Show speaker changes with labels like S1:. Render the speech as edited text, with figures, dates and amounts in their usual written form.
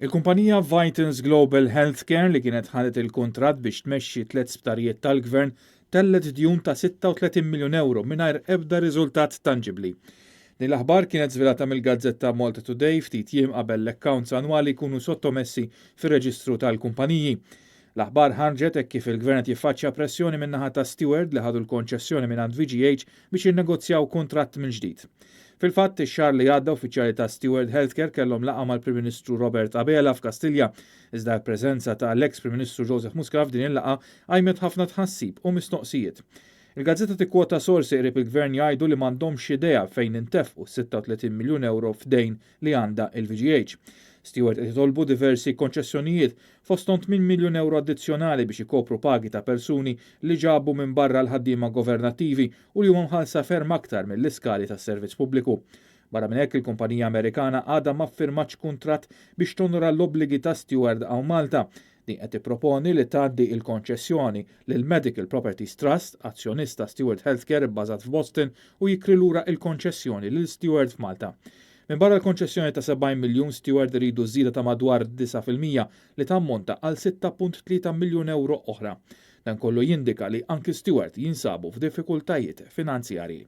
S1: Il-kumpanija Vitals Global Healthcare li kienet ħadet il-kuntratt biex tmexxi tliet sptarijiet tal-Gvern tellgħet djun ta' 36 miljun ewro mingħajr ebda riżultat tanġibbli. Din l-aħbar kienet żvelata mill-gazzetta Malta Today ftit jiem qabel l-accounts annwali jkunu sottomessi fir-reġistru tal-kumpaniji. L-aħbar ħarġet hekk kif il-Gvern qed jiffaċċja pressjoni min-naħa ta' Steward li ħadu l-konċessjoni mingħand VGH biex jinnegozjaw kuntratt mill-ġdid. Fil-fatt, ix-xahar li għadda uffiċjali ta' Steward Healthcare kellhom laqgħa mal-Prim Ministru Robert Abela f'Kastilja, iżda l-preżenza ta' l-eks Prim Ministru Joseph Muscat f'din il-laqgħa qajmet ħafna tħassib u mistoqsijiet. Il-gazzetta tikkwota sorsi qrib il-Gvern jgħidu li m'għandhomx idea fejn intefqu 36 miljun ewro f'dejn li għandha il-VGH. Steward qed jitolbu diversi konċessjonijiet fosthom 8 miljun ewro addizzjonali biex ikopru pagi ta' persuni li ġabu minn barra l-ħaddiema governattivi u li huma mħallsa ferm aktar mill-iskali tas-servizz pubbliku. Barra minn hekk, il-kumpanija Amerikana għadha ma ffirmatx kuntratt biex tonora l-obbligi ta' Steward hawn Malta. Din qed tipproponi li tgħaddi il-konċessjoni lil Medical Properties Trust, azzjonista Steward Healthcare bbażat f'Boston, u jikri lura il-konċessjoni lil Steward f'Malta. Minn barra l-konċessjoni ta' 70 miljun, Steward iridu żieda ta' madwar 9% li tammonta għal 6.3 miljun ewro oħra. Dan kollu jindika li anki Steward jinsabu f'diffikultajiet finanzjarji.